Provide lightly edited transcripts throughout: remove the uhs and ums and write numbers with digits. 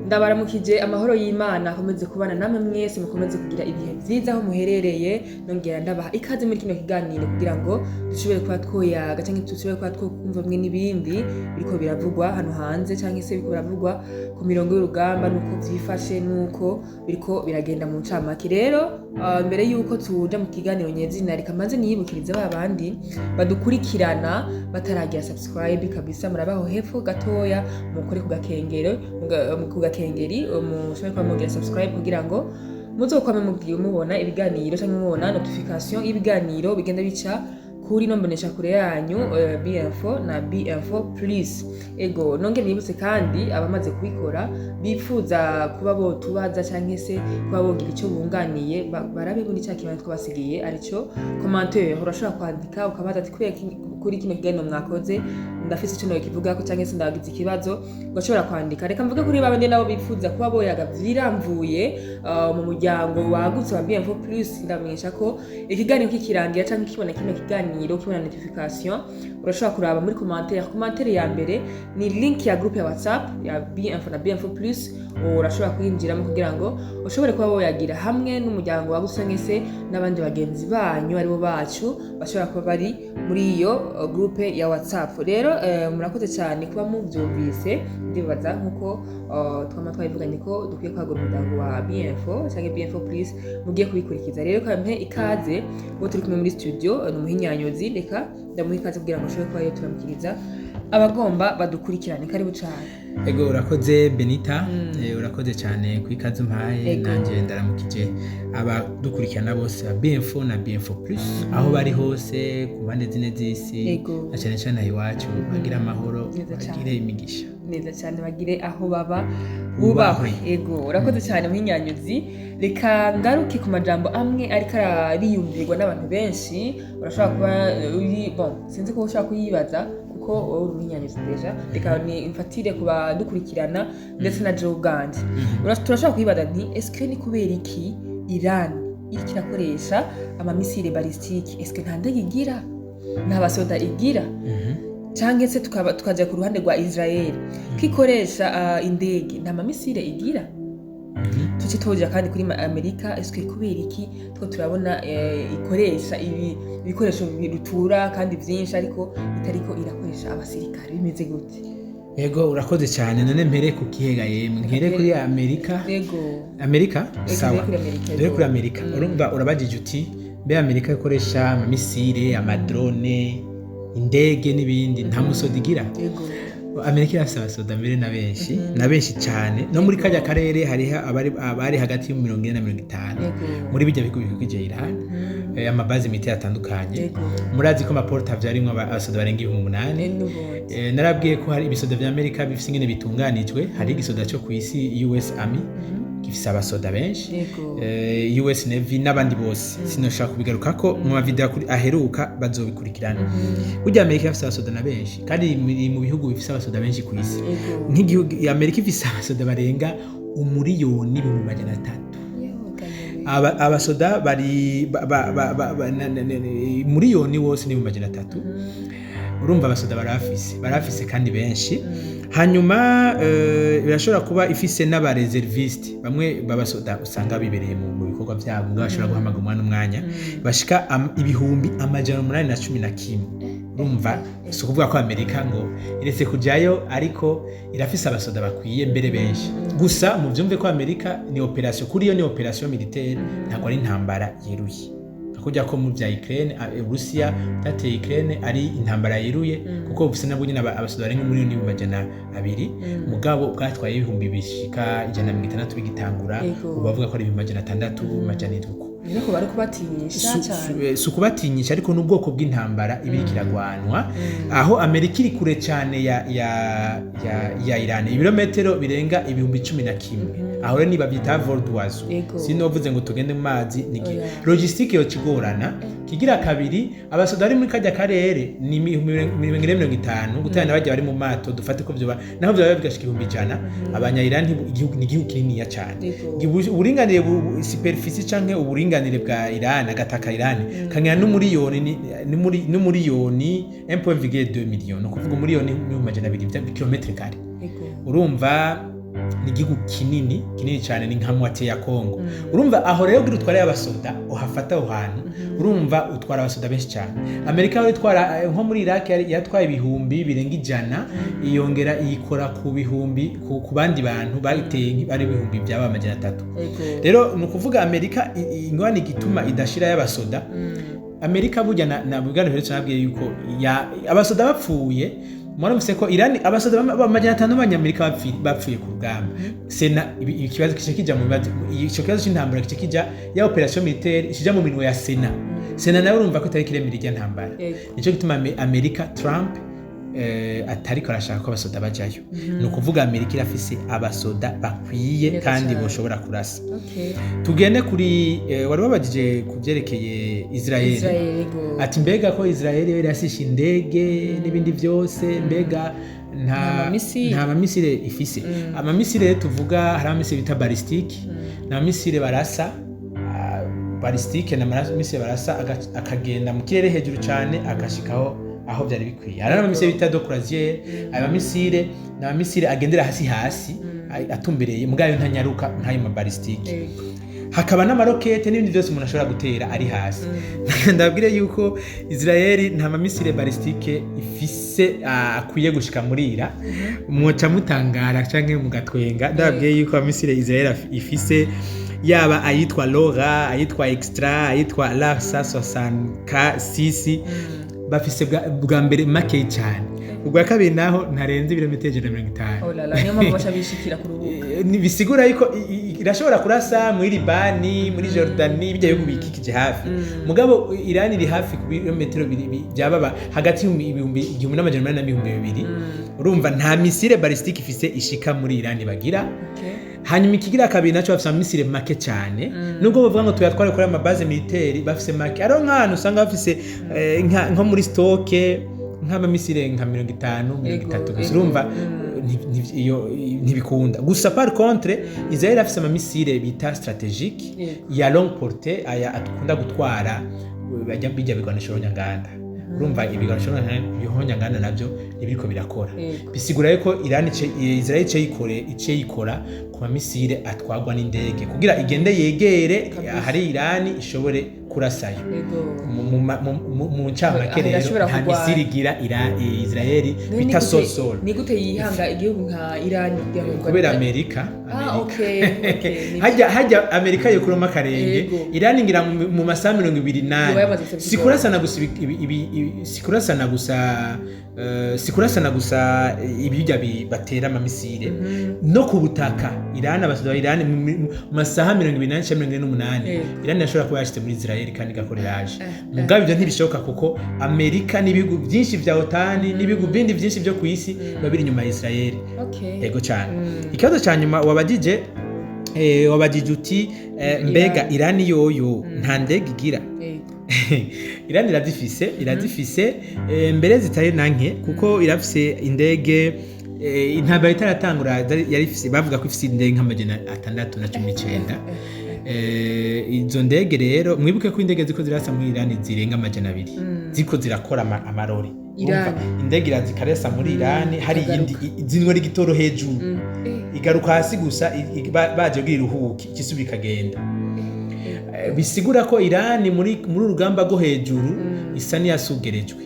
Ndabaramukije, amahoro y'Imana akomeze kubana namwe mwese, mukomeze kugira ibihe vyiza aho muherereye. Nongera ndabaha ikaze muri kino kiganiro kugira ngo dushobore kuba twoyaga canke dushobore kuba twokumva bimwe n'ibindi biriko biravugwa hano hanze, canke se biriko biravugwa ku mirongo y'urugamba, nuko vyifashe, nuko biriko biragenda mu ncamake. Rero mbere yuko tuja mu kiganiro nyezina, reka mbanze niyibukirize ba bandi badukurikirana bataragira subscribe. Kabisa murabaho hepfo gatoya, mukore ku gakengero, ku gakengeri, mushobore kuba mugira subscribe kugira ngo muzokwame mugiye mubona ibiganiro canke mubona notification y'ibiganiro bigenda bica kuri no mbonesha kure yanyu, B-Info na B-Info Plus. Ego, nongere nibutse kandi abamaze kubikora bifuza kuba botubaza canke se kuba bogira ico bunganiye, barabe muri ca kibanza twabasigiye, arico commentaire. Urashobora kwandika ukabaza ati: "Kubera kuri kino kiganiro mwakoze ndafise ico nokivugako, canke se ndagize ikibazo", ugashobora kwandika. Reka mvuge kuri babandi nabo bifuza kuba boyaga vyiramvuye mu muryango wagutse wa B-Info Plus. Ndamenyesha ko ikiganiro kikirangira canke kibona kino kiganiro, kibona notification, urashobora kuraba muri commentaire. Commentaire ya mbere ni link ya groupe ya WhatsApp ya B-Info na B-Info Plus. Urashobora kuyinjiramo kugira ngo ushobore kuba woyagira hamwe n'umuryango wagutse canke se n'abandi bagenzi banyu aribo bacu bashobora kuba bari muri iyo groupe ya WhatsApp. Rero murakoze cyane kuba muvyumvise. Ndibaza nkuko twama twabivuganye ko dukwiye kwagura umuryango wa B-Info canke B-Info Plus, mugiye kubikurikiza. Rero kampe ikaze uwo turi kumwe muri studio, ni umuhinyanyozi. Reka ndamuha ikaze kugira ngo ashobore kuba yoturamukiriza abagomba badukurikirane. Karibu cane. Ego, urakoze Benita. Urakoze cyane ku ikaze umpaye. Nanjye ndaramukije abadukurikirana bose ba B-Info na B-Info Plus aho bari hose ku mpande zine z'isi, na cyane cyane aho iwacu. Bagire amahoro, Neza cane. bagire imigisha. Neza cyane, bagire aho baba bubahwe. Bubahwe. Ego, urakoze cyane muhinyanyuzi. Reka ngaruke ku majambo amwe ariko ariyumvirwa n'abantu benshi. Urashobora kuba uri bon, sinzi ko ushobora kuyibaza kuko wowe uri umuhinyanyuzi déjà. Reka ni mfatire ku badukurikirana ndetse na jewe ubwanje. Turashobora kuyibaza nti: "Eske ni kubera iki Iran iriko irakoresha ama missiles balistiques? Eske nta ndege igira? Nta basoda igira?" Canke se tukaja ku ruhande rwa Israel, kikoresha indege, nta ma missiles igira? Tuce tuja kandi kuri Amerika: eske kubera iki two turabona ikoresha ibi ibikoresho birutura kandi vyinshi, ariko itariko irakoresha abasirikare? Bimeze gute? Ego, urakoze cyane. None mpere ku kihega yemwe? Mpere kuri Amerika? Ego. Amerika? Ego, sawa. mpere kuri Amerika, Dore ego. kuri Amerika. Urumva urabajije uti: "Mbe Amerika ikoresha ama missiles, ama drones, indege n'ibindi, nta musoda igira?" Ego. Amerika irafise abasoda mbere na benshi, na benshi cyane. No muri kajya karere hariho abari hagati ya 40 na 50 muri bijya bihugu bikikije Iran, ama bases militaires atandukanye. Murazi ko ama porte-avions arimwo abasoda barenga 8000. N'ubundi. Narabwiye ko hari ibisoda vya Amerika bifise ingene bitunganijwe. Hari igisoda cyo ku isi, US Army, gifise abasoda benshi, US Navy n'abandi bose. Sinoshaka kubigarukako mu ma vidéos aheruka, bazobikurikirana. Burya Amerika irafise abasoda na benshi, kandi iri mu bihugu bifise abasoda benshi ku isi. Nk'igihugu Amerika ifise abasoda barenga 1,300,000. Yewe, kanyoni. Abasoda bari miliyoni wose n'300,000. Urumva abasoda barafise kandi benshi. Hanyuma birashobora kuba ifise n'aba réservistes, bamwe b'abasoda usanga bibereye mu bikorwa byabo, ngo bashobora guhamagara umwanya n'umwanya, bashika 811,000. Urumva si ukuvuga ko Amerika ngo iretse kujayo, ariko irafise abasoda bakwiye mbere benshi. Gusa muvyumve ko Amerika ni opération, kuri yo ni opération militaire, ntabwo ari intambara yeruye kujya ko mu bya Ukraine, Uburusiya bwateye Ukraine ari intambara yeruye, kuko bufise nabwo nyine abasoda barenga 1,200,000, mugabo bwatwaye ibihumbi bishika 160 bigitangura. Ubu bavuga ko ari 600,000, 700 uko. Niko bari kubatinyisha cyane. Si ukubatinyisha, ariko n'ubwoko bw'intambara iba iriko iragwanwa, aho Amerika iri kure cyane ya Iran, ibirometero birenga 11,000. Aho rero niba byita vol d'oiseau. Sinovuze ngo tugende mu mazi ni Oya. logistique yokigorana. Kigira kabiri, abasoda bari muri kajya karere ni 450 gutana bajya bari mu mato. Dufate ko vyoba naho vyoba bigashika 100,000. Abanya Iran igihugu ni igihugu kininiya cyane. Uburinganire superficie canke uburinganire bwa Iran, agataka Iran kangana n'umuriyoni n'umuriyoni 1.2 million, ni ukuvuga umuriyoni n'ibihumbi 200 bya kilometre carré. Urumva Ni igihugu kinini kinini cyane, ni nka moitié ya Congo. Urumva aho rero kugira utware abasoda uhafata aho hantu, urumva utwara abasoda benshi cyane. Amerika yo itwara nko muri Iraq yatwaye ibihumbi birenga 100, iyongera iyikora ku bihumbi ku bandi bantu bayiteye bari ibihumbi byaba 300. Rero ni ukuvuga Amerika ingwani igituma idashira y'abasoda. Amerika burya na bugana biherutse nabwiye yuko ya abasoda bapfuye, mwaramutse ko Irani abasoda 500 b'abanyamerika bapfuye ku rugamba. Sena ikibazo kice kija mu bibazo, ico kibazo c'intambara kice kija ya opération militaire kija mu minwe ya Sena. Sena nawe urumva ko itari kiremera irya ntambara. Nico gituma Amerika Trump atariko arashaka ko abasoda bajayo. Ni ukuvuga Amerika irafise abasoda bakwiye Neza kandi cane. boshobora kurasa. Tugende kuri wari wabajije ku byerekeye Israel. Israel, yego. Ati mbega ko Israel yo irasisha indege n'ibindi byose, mbega nta Nta mamissile. Nta mamissile ifise. Amamissile tuvuga, hari amamissile bita balistique, ni amamissile barasa balistique, ni amamissile barasa akagenda mu kirere hejuru cyane, agashikaho aho byari bikwiye. Hari n'amamissile bita de croisière. Ayo mamissile ni amamissile agendera hasi hasi, atumbereye, mugayo ntanyaruka nk'ayo mabalistique. Hakaba n'amarokete n'ibindi byose umuntu ashobora gutera ari hasi. Ndabwire yuko Israel nta mamissile balistique ifise akwiye gushika muri ira. Mwoca mutangara canke mugatwenga. Ndababwiye yuko amamissile Israel ifise, yaba ayitwa Lora, ayitwa Extra, ayitwa Larsa 66, bafise bwa mbere makeyi cyane, ubwa kabiri naho ntarenze ibirometero 150. Oh la la, niyo mpamvu baca bishikira ku rubuga. Bisigura yuko irashobora kurasa muri Libani, muri Jordani, bijya bihugu bikikije hafi. Mugabo Irani iri hafi ku birometero byababa hagati 1800 na 2000. Urumva nta missile balistique ifise ishika muri Irani bagira. Hanyuma ikigira kabiri naco, bafise amamissile make cyane, nubwo bavuga ngo tuyatware kuri amabase militaire, bafise make. Ariho nk'ahantu usanga bafise nko muri stock nk'amamissile nka 50, 30 gusa. Urumva iyo ntibikunda gusa. Par contre Israel afise amamissile bita stratégique ya longue portée, aya akunda gutwara bajya bijya bigwanisho nyanganda. Urumva ibigwanisho nyanganda nabyo ntibiriko birakora. Bisigura yuko Iran Israel ice yikora ku mamissile atwagwa n'indege kugira igende yegere ahari Iran ishobore kurasayo. Mu ncamake Aho rero irashobora nta kurwana. missile igira Israel None bita sol-sol. Ni gute yihanga igihugu nka Iran kugira ngo Kubera Amerika. Amerika. Okay. Hajya Amerika yokuramo akarenge. Iran ngira mu masaha 24. Yoba yamaze gusaba Si kurasana gusa si kurasana gusa si kurasana gusa ibijya batera amamissile no ku butaka. Iran, abasoda ba Iran mu masaha 24 cyangwa 48, Iran irashobora kuba yashitse muri Israel kandi igakoreraje. Mugabo ibyo ntibishoboka kuko Amerika n'ibihugu byinshi vya OTAN n'ibihugu bindi byinshi byo ku isi biba biri inyuma ya Israel. Yego cyane. Ikibazo cya nyuma wabagije, wabagije uti mbega Irani yoyo nta ndege igira? Irani irazifise, mbere zitari na nke, kuko irafise indege intambara itaratangura yari ifise, bavuga ko ifise indege nka 619. Izo ndege rero, mwibuke ko indege ziko zirasa muri Irani zirenga 200, ziko zirakora amarori. Irani. Urumva, indege iraza ikarasa muri Irani, hari iyindi Ikagaruka. zinwera igitoro hejuru, igaruka hasi gusa baje kugira iruhuke, ikisubira ikagenda. Bisigura ko Irani muri urugamba rwo hejuru isa n'iyasugerejwe,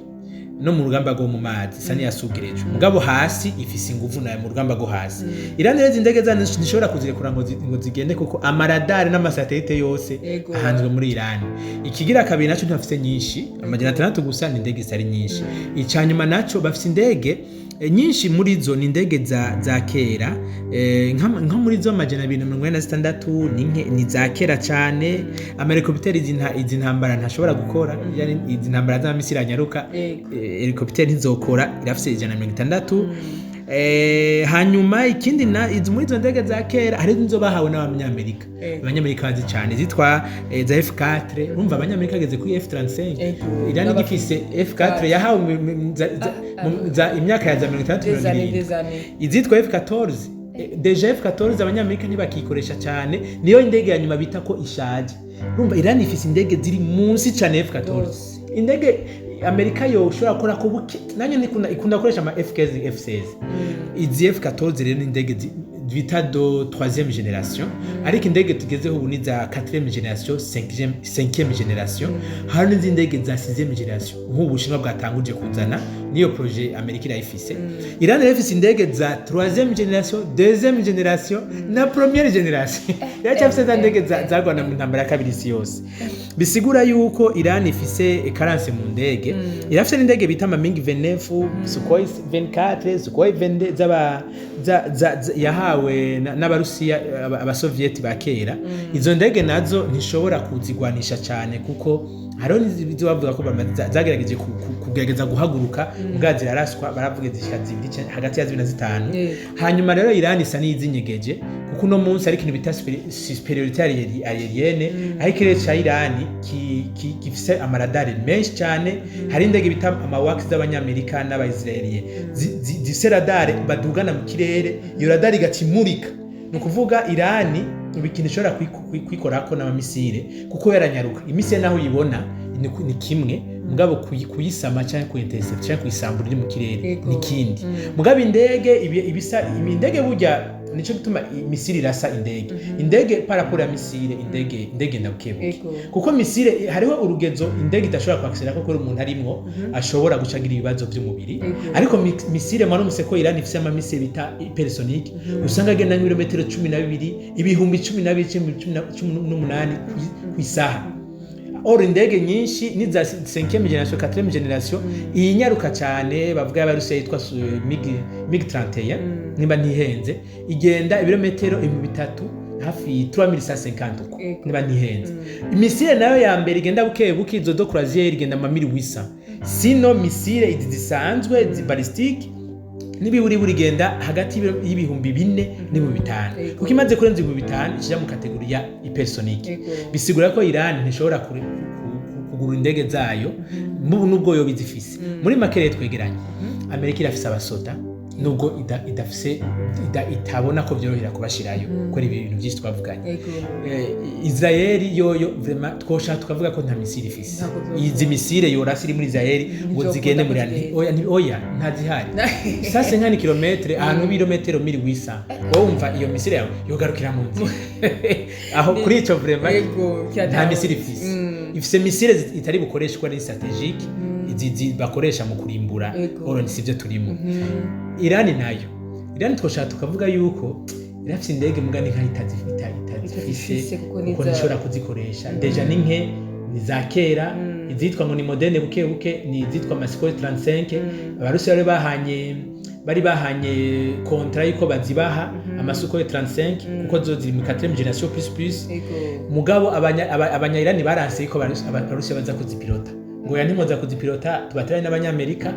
no mu rugamba rwo mu mazi isa n'iyasugerejwe, mugabo hasi ifise inguvu nayo. Mu rugamba rwo hasi Irani rero izi ndege zayo ntishobora kuzirekura ngo zigende, kuko amaradari n'amasatelite yose ahanzwe muri Irani. Ikigira kabiri naco, ntibafise nyinshi, 600 gusa, ni indege zitari nyinshi. Icanyuma naco, bafise indege nyinshi muri zo ni indege za kera, nka muri zo 286 ni za kera cyane. Amahélicoptère izi ntambara ntashobora gukora, yani izi ntambara z'amamissile anyaruka, hélicoptère ntizokora. Irafise 160. Hanyuma ikindi na izi muri izo ndege za kera hari izo bahawe n'abanyamerika. Abanyamerika bazi cyane zitwa za F4. Urumva abanyamerika bageze kuri F35. Irani igifise F4 yahawe imyaka ya za 60, Des années, 70. des années. Izitwa F14, déjà F14 abanyamerika ntibakikoresha cyane, niyo indege ya nyuma bita ko ishaje. Urumva Irani ifise indege ziri munsi cyane F14. Rwose. Indege Amerika yo ushobora gukora ko buke nanyo ikunda gukoresha ama F15, F16. Izi F14 rero ni indege bita de troisième génération, ariko indege tugezeho ubu ni za quatrième génération, cinquième génération. Hari n'izindi ndege za sixième génération nk'ubu Bushinwa bwatanguje kuzana, niyo projet Amerika irayifise. Iran irafise indege za troisième génération, deuxième génération na première génération. Iracyafise za ndege zagwana mu ntambara ya kabiri isi yose. Bisigura yuko Iran ifise carence mu ndege. Irafise n'indege bita ama MiG 29, Sukhoi 24, Sukhoi 22 z'aba yahawe n'Abarusiya, Abasovieti ba kera. Izo ndege nazo ntishobora kuzigwanisha cyane, kuko hariho n'izo bavuga ko zagerageje kugerageza guhaguruka, mbwa ziraraswa. Baravuga zishika zibiri hagati ya zibiri na zitanu. Hanyuma rero Iran isa n'izinyegeje, kuko uno munsi ari ikintu bita supériorité aérienne, aho ikirere ca Iran gifise amaradari menshi cyane. Hari indege bita ama AWACS z'Abanyamerika n'Abaisraeliye zifise radare badugana mu kirere, iyo radare igaca imurika. Ni ukuvuga Irani ubu ikintu ishobora kwikorako n'amamisire, kuko yaranyaruka. Imisire naho uyibona ni kimwe, mugabo kuyisama cyangwa kuyintercept cyangwa kuyisambura iri mu kirere ni kindi. Mugabo indege ibisa indege burya, nico gituma missile irasa indege. Indege par rapport ya missile, indege ndabukebuke, kuko missile hariho urugezo indege idashobora kwakisira ko umuntu arimwo ashobora gucagira ibibazo by'umubiri. Ariko missile, mwarumvise ko Iran ifise ama missile bita hypersonic, usanga agenda nk'ibirometero 12, 12,000, 18 kw'isaha. Or indege nyinshi ni za 5e génération, 4e génération. Iyi nyaruka cyane bavuga y'Abarusiya yitwa MiG 31, nimba ntihenze, igenda ibirometero 3000, hafi 3150 uko, niba ntihenze. Missile nayo ya mbere igenda buke buke, izo de croisière, igenda ama 1800. Sino missile izi zisanzwe zi balistique n'ibiburi buri igenda hagati y'4000 n'5000. Kuko imaze kurenza 5000 ikija mu catégorie ya hypersonique. Bisigura ko Iran ntishobora kugura indege zayo nubwo yoba izifise. Muri make rero twegeranye, Amerika irafise abasoda, nubwo idafise itabona ko vyorohera kubashirayo kubera ibintu byinshi twavuganye. Israeli yoyo vraiment twosha tukavuga ko nta missile ifise. Ntabwo vyokunda. Izi missile yorasa iri muri Israeli ngo Ntivyokunda zigende muri ko zigenda. Oya, oya, ntazihari. Sase nka ni kilometre ahantu b'ibirometero 1800, wowe wumva iyo missile yawe yogarukira mu nzira aho? Kuri ico vraiment nta missile ifise. Ifise missile itari bukoreshwa, ni stratégique, izi bakoresha mu kurimbura. Oro sivyo turimo. Irani nayo, Irani twoshaka tukavuga yuko irafise indege, mugani nka itazifise, Itazifise, kuko kuko ntishobora kuzikoresha. Déjà ni nke, ni za kera. Izitwa ngo ni moderne buke buke ni izitwa ma Sukhoi 35. Abarusiya bari bahanye contrat yuko bazibaha ama Sukhoi 35, kuko zo ziri mu 4e génération plus plus. Mugabo Abanya-Irani baranse yuko Abarusiya baza kuzipilota, ngo ya ntimuza kuzipilota, tubaterane n'Abanyamerika,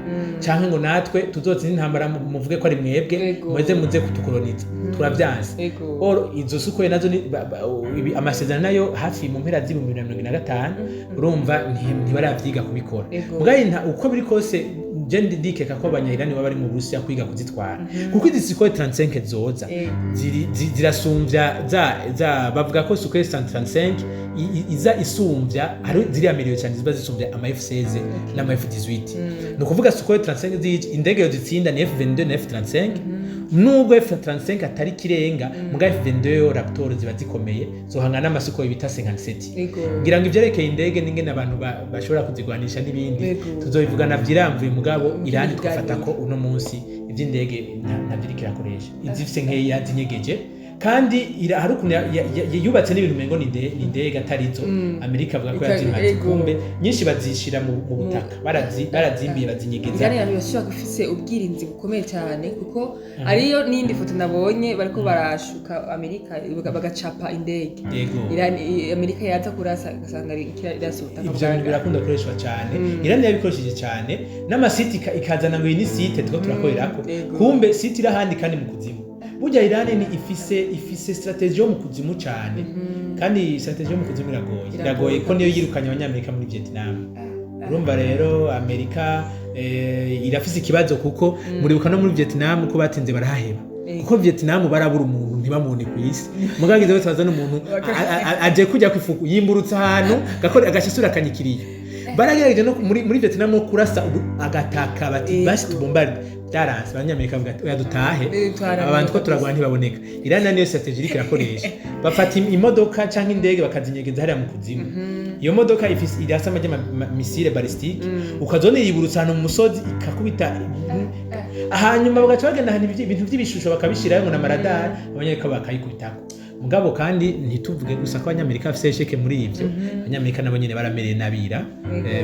canke ngo natwe tuzotsinda intambara muvuge ko ari mwebwe muze muze kutukoloniza, turavyanse. Or izo Sukhoi nazo ni amasezerano nayo hafi mu mpera z'2025, urumva ntibaravyiga kubikora. Mugabo uko biri kose je ndikeka ko Abanya-Irani baba bari mu Burusiya kwiga kuzitwara, kuko izi Sukhoi 35 zoza zirasumbya za bavuga ko Sukhoi 35 iza isumvya, hari ziriya miliyo cyane ziba zisumbya ama F16 n'ama F18. Ni ukuvuga Sukhoi 35 zije, indege yo zitsinda ni F22 na F35, nubwo F35 atari kirenga, muga F22 yo Raptor ziba zikomeye, zohangana n'ama Sukhoi bita 57. Ngira ngo ivyerekeye indege n'ingene abantu bashobora kuzigwanisha n'ibindi tuzobivugana vyiramvuye. Mugabo Irani twafata ko uno munsi ivy'indege ntavyo iriko irakoresha, izifise nkeya zinyegeje. Kandi hari ukuntu yubatse n'ibintu umengo ni indege atarizo. Amerika avuga ko yazimaze, kumbe nyinshi bazishira mu butaka, barazimbiye, bazinyegeza. Irani nayo yashobora gufise ubwirinzi bukomeye cyane, kuko ariyo n'iyindi foto nabonye bariko barashuka Amerika bagacapa indege. Irani, Amerika yaza kurasa ugasanga irasa ubutaka Ivyo bintu birakunda gukoreshwa cyane. Irani yabikoresheje cyane n'ama site, ikazana ngo iyi ni site turiko turakorerako, kumbe site iri ahandi kandi mu kuzimu. Burya Irani ni ifise stratégie yo mu kuzimu cyane, kandi stratégie yo mu kuzimu iragoye. Iragoye. Iragoye ko niyo yirukanye Abanyamerika muri Vietnam. Urumva rero Amerika irafise ikibazo, kuko muribuka no muri Vietnam ko batinze barahaheba, kuko Vietnam barabura umuntu ntibamubone ku isi. Mugabo wese bazana umuntu aje kujya kwifuku yimburutse ahantu gakora agashisura akanyikiriye. Baragerageje no muri Vietnam no kurasa agataka bati basi tubombarde, byaranse. Abanyamerika bavuga ati: "Oya, dutahe." Twarananiwe Aba bantu ko kabisa. turagwana ntibaboneka. Irani niyo strategy iriko irakoresha, bafata imodoka canke indege bakazinyegeza hariya mu kuzimu. Iyo modoka ifise irasa amajya missile balistique, ukazona yiburutsa ahantu mu musozi ikakubita, hanyuma bagaca bagenda ahantu ibintu vy'ibishusho bakabishirayo ngo na maradari, Abanyamerika bakayikubitako. Mugabo kandi ntituvuge gusa ko Abanyamerika bafise échec muri ivyo. Abanyamerika nabo nyene baramereye nabira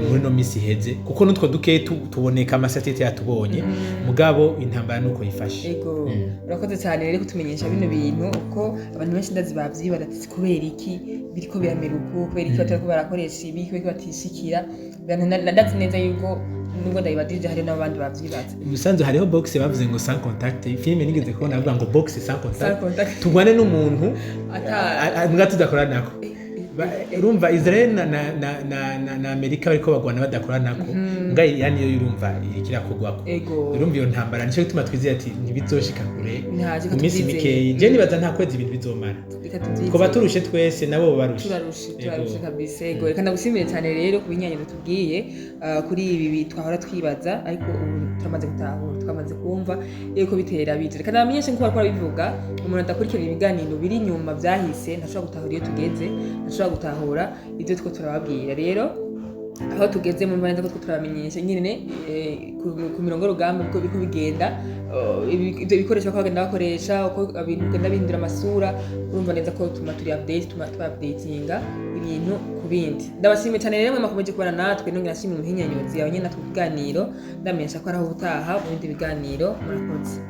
muri no misi iheze, kuko n'utwo duke tuboneka amasatellite yatubonye. Mugabo intambara nuko yifashe. Ego, urakoze cyane rero kutumenyesha bino bintu, uko abantu benshi ndazi bavyibaza ati: "Kubera iki biriko biramera uku? Kubera iki batariko barakoresha ibi? Kubera iki batishikira?" Ndazi neza yuko nubwo ndabibadije, hari n'abandi bavyibaza. Musanzu hariho boxe bavuze ngo sans contact, filime nigeze kubona bavuga ngo boxe sans contact. Sans contact. Tugwane n'umuntu mbwa tudakoranako. Urumva Israel na Amerika bariko bagwana badakoranako, mbwa Iran yo urumva iriko irakogwako. Urumva iyo ntambara, nico gituma twizeye ati ntibizoshika kure Nta, reka mu minsi tuvyizere. mikeyi. Je nibaza nta kwezi ibintu bizomara. Reka tuvyizere. Kuba turushe twese, nabo barushe. Turarushe, turarushe Ego. kabisa. Ego, reka ndagushimire cyane rero ku binyanyo tubwiye kuri ibi twahora twibaza, ariko ubu turamaze gutahura, twamaze kumva yuko bitera biza. Reka ndabamenyeshe nkuko bariko barabivuga, umuntu adakurikirana ibiganiro biri inyuma vyahise ntashobora gutahura iyo tugeze, ntashobora gutahura ibyo two turababwira. Rero aho tugeze mu neza ko turabamenyesha nyine ku mirongo y'urugamba uko biriko bigenda, ibyo bikoresho bako bagenda bakoresha, uko ibintu bigenda bihindura amasura. Urumva neza ko tuma turi update, tuma tuba updatinga ibintu ku bindi. Ndabashimiye cyane rero mwe mwakomeje kubana natwe. Nongera nshimira umuhinyanyuzi yawe nyine natwe kuganiro, ndamenyesha ko ari aho ubutaha mu bindi biganiro. Murakoze.